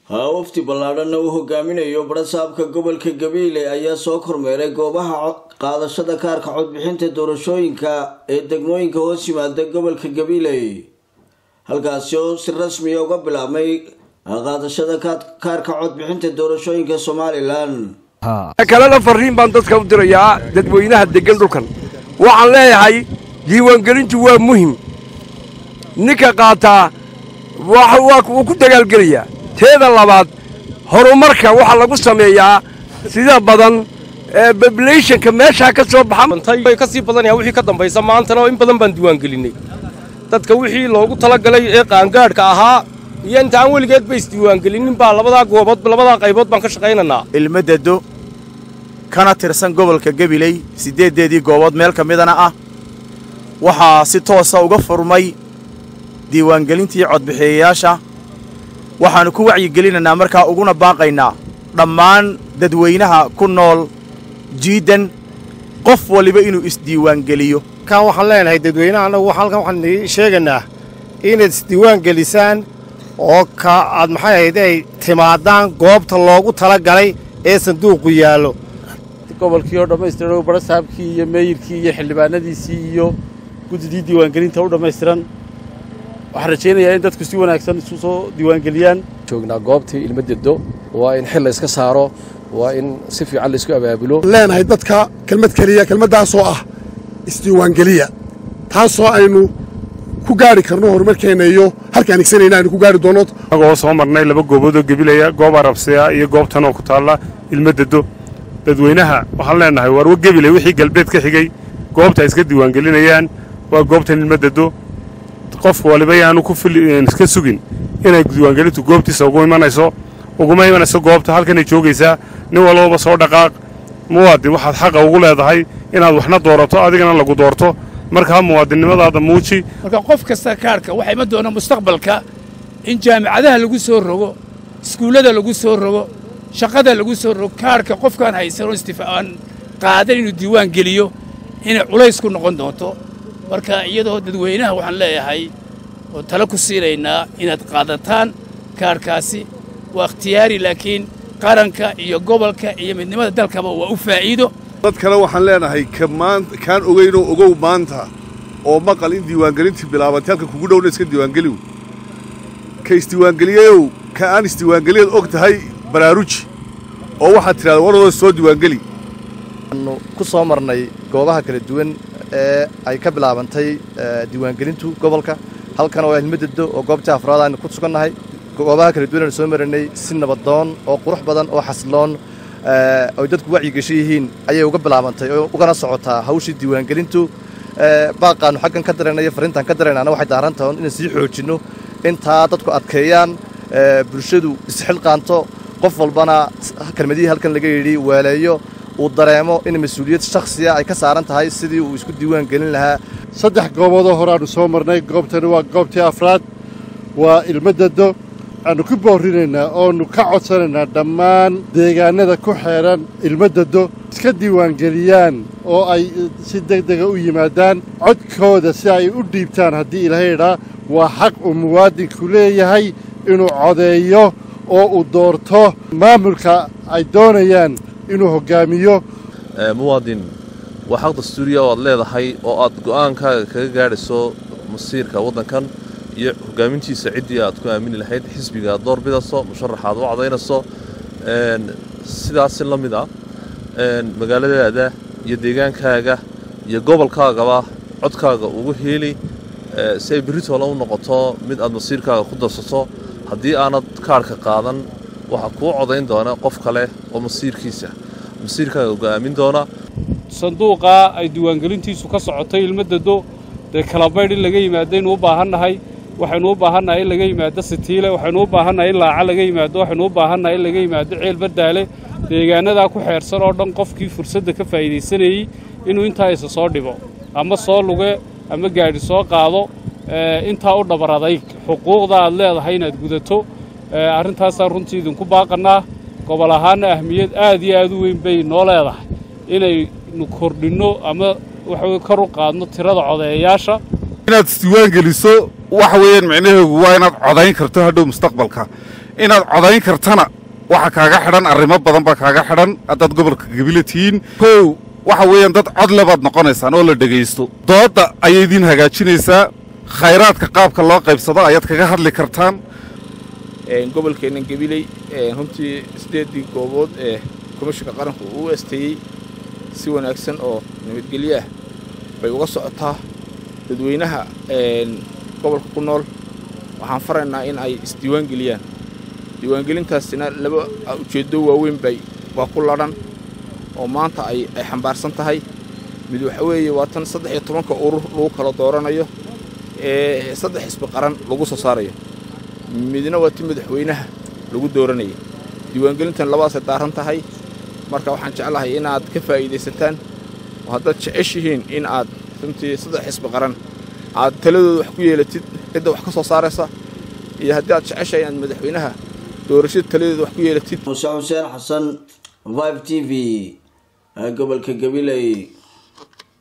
Wafdi ballaadhanna uu hogaaminayo barasaabka gobolka Gabiile ayaa soo kormeeray goobaha qaadashada kaarka codbixinta doorashooyinka ee degmooyinka hoos yimaada gobolka Gabiile, halkaasi oo si rasmiya uga bilaabmay qaadashada kaarka codbixinta doorashooyinka Somalilan. Kalena fariin baan dadka u dirayaa, dadweynaha deggan dhulkan. Waxaan leeyahay, diiwaangelintu waa muhim. Ninka qaataa wuu ku dagaalgelayaa. Teeda labaad, horumarka waxaa lagu sameeyaa sida badan populationka meeshaa ka soo baxa. Way ka sii badanayaan wixii ka dambaysa. Maantana in badan baan diiwaangelinay dadka wixii loogu talagalay ee qaangaadhka ahaa iyo inta aan weligeed ba isdiiwaangelinin baa. Labadaa goobood, labadaa qaybood baan ka shaqaynaynaa. Ilmadado kana tirsan gobolka Gabiley, siddeeddeedii goobood meel ka midana ah, waxaa si toosa uga furmay diiwaangelintii codbixiyayaasha. Waxaannu ku wacyigelinaynaa markaa uguna baaqaynaa dhammaan dadweynaha ku nool jiiddan, qof waliba inuu isdiiwaangeliyo. Kan waxaan leenahay dadweynaha, annagu halkan waxaan idiin sheegaynaa inaad isdiiwaan gelisaan oo ka aad maxay ahayd ay timaadaan goobta loogu tala galay ee sanduuqu yaallo. Gobolkii oo dhammaystiran, barasaabkii iyo meeyirkii iyo xildhibaanadiisii iyo guddidii diiwaangelinta u dhammaystiran. Waxaan rajaynayaa in dadku si wanaagsan isu soo diiwaangeliyaan. Joognaa goobtii Ilmadedo. Waa in xil la iska saaro, waa in si fiican laisku abaabulo. Leenahay dadka kelmad keliya, kelmaddaasoo ah isdiiwaangeliya, taasoo aynu ku gaari karno horumarkeenna iyo halkaan igsanayna aynu ku gaari doonno. Annagoo soo marnay laba goobood oo Gebilaya, goob Arabsiya iyo goobtan oo ku taalla Ilmadedo, dadweynaha waxaan leenahay, waarwa Gebilay wixii galbeed ka xigay goobta ay iska diiwaangelinayaan waa goobtan Ilmadedo. Qof waliba yaanu ku iska sugin inay diiwaangelintu goobtiisa ugu imanayso. Uguma imanayso goobta, halkanay joogaysaa. Nin walbaba soo dhaqaaq. Muwaadin, waxaad xaqa ugu leedahay inaad waxna doorato, adigana lagu doorto. Markaa muwaadinnimadaada muuji. Marka qof kasta kaarhka waxaa iman doona mustaqbalka in jaamicadaha lagu soo rogo, iskuullada lagu soo rogo, shaqada lagu soo rogo, kaarhka qofkaan haysan oo aan qaadan inuu diiwaan geliyo inay culays ku noqon doonto. Marka iyadoo dadweynaha waxaan leeyahay oo talo ku siinaynaa inaad qaadataan kaarhkaasi. Waa ikhtiyaari, laakiin qaranka iyo gobolka iyo midnimada dalkaba waa u faa'iido. Dad kale waxaan leenahay, kaan ogeynoo ogow maanta oo maqal in diiwaangelintii bilaabantay, halka kugu dhowna iska diiwaangeliw. Ka isdiiwaangeliyeyow, ka aan isdiiwaangeliyaed og tahay baraaruji oo waxaad tidhahda, waradoo soo diiwaangeli. Waxaanu ku soo marnay goobaha kala duwan ee ay ka bilaabantay diiwaangelintu gobolka. Halkan oo Ilmadado oo goobtii afraad aynu ku sugannahay, goobaha kala duwan aynu soo marinay si nabadoon oo qurux badan oo xasiloon oy dadku wacyigeshan yihiin ayay uga bilaabantay oo ugana socotaa hawshii diiwaangelintu. Baaqaannu xaggan ka daraynayo, fariintaan ka daraynaana waxay daaran tahay inaan sii xoojinno intaa, dadku adkeeyaan, bulshadu isxilqaanto, qof walbana kelmadihii halkan laga yidhi weeleeyo, uu dareemo in mas-uuliyad shakhsiya ay ka saaran tahay sidii uu isku diiwaan gelin lahaa. Saddex gooboodoo hore aanu soo marnay, goobtani waa goobtii afraad, waa Ilmadado. Aanu ku boorrinaynaa oonu ka codsanaynaa dhammaan deegaanada ku xeedhan Ilmadado iska diiwaangeliyaan oo ay si deg dega u yimaadaan codkooda si ay u dhiibtaan. Haddii Ilaahay idhaa, waa xaq uu muwaadinku leeyahay inuu codeeyo oo uu doorto maamulka ay doonayaan inuu hoggaamiyo. Muwaadin, waa xaq dastuuriya oo aad leedahay oo aad go'aankaaga kaga gaadhayso masiirka waddankan iyo hoggaamintiisa, ciddii aad ku aamini lahayd, xisbiga aad door bidayso, musharaxa aad u cadaynayso. Sidaasi la mid ah magaaladaada iyo deegaankaaga iyo gobolkaagaba codkaaga ugu heeli si ay berritoola u noqoto mid aad masiirkaaga ku darsato. Haddii aanad kaarhka qaadan, waxaa kuu codayn doona qof kale oo masiirkiisa masiirkaaga go'aamin doona. Sanduuqa ay diiwaangelintiisu ka socotay Ilmadado, dee Kalabaydh in laga yimaadaynu u baahannahay, waxaynu u baahannahay in laga yimaado Sitiile, waxaynu u baahannahay in Laaca laga yimaado, waxaynu u baahannahay in laga yimaado Ceel Bardaale. Deegaanadaa ku xeersan oo dhan, qofkii fursadda ka faa'iidaysanayey inuu intaa isa soo dhibo, ama soo luge ama gaadhi soo qaado, intaa u dhabar adayg xuquuqda aad leedahay inaad gudato. Arrintaasaa runtii idinku baaqannaa. Gobol ahaanna ahmiyad aad iyo aad u weyn bay noo leedahay inaynu kordhinno ama waxaweye kor u qaadno tirada codeeyayaasha. Inaad isdiiwaan geliso waxa weeyaan micnaheegu waa inaad codayn karto hadhow mustaqbalka. Inaad codayn kartana waxa kaaga xidhan arrimo badan baa kaaga xidhan. Haddaad gobolka Gabile tihiin, kow waxa weeyaan dad codle baad noqonaysaan oo la dhegaysto. Doodda ayay idiin hagaajinaysaa, khayraadka qaabka loo qaybsado ayaad kaga hadli kartaan. Gobolkeennan Gabiley runtii 8dii goobood ee komishinka qaranku uu asteeyey si wanaagsan oo nabadgelyo ah bay uga socotaa. Dadweynaha gobolka ku nool waxaan faraynaa in ay isdiiwaan geliyaan. Diiwaangelintaasina laba ujeeddo waaweyn bay waa ku ladhan oo maanta ay xambaarsan tahay. Mid waxa weeye waa tan 13-ka urur lagu kala dooranayo ee 3 xisbi qaran lagu soo saarayo, midna waa ti madaxweynaha lagu dooranayay. Diiwaangelintan labadaasay daaran tahay. Marka waxaan jeclahay inaad ka faa'iidaysataan oo haddaad jeceshihiin in aad runtii 3 xisbi qaran aad taladooda wax ku yeelatid, cidda wax ka soo saaraysa, iyo haddii aad jeceshahay inaad madaxweynaha doorashada taladeeda wax ku yeelatid. Muuse Xuseen Xasan, 5 TV, gobolka Gabiley.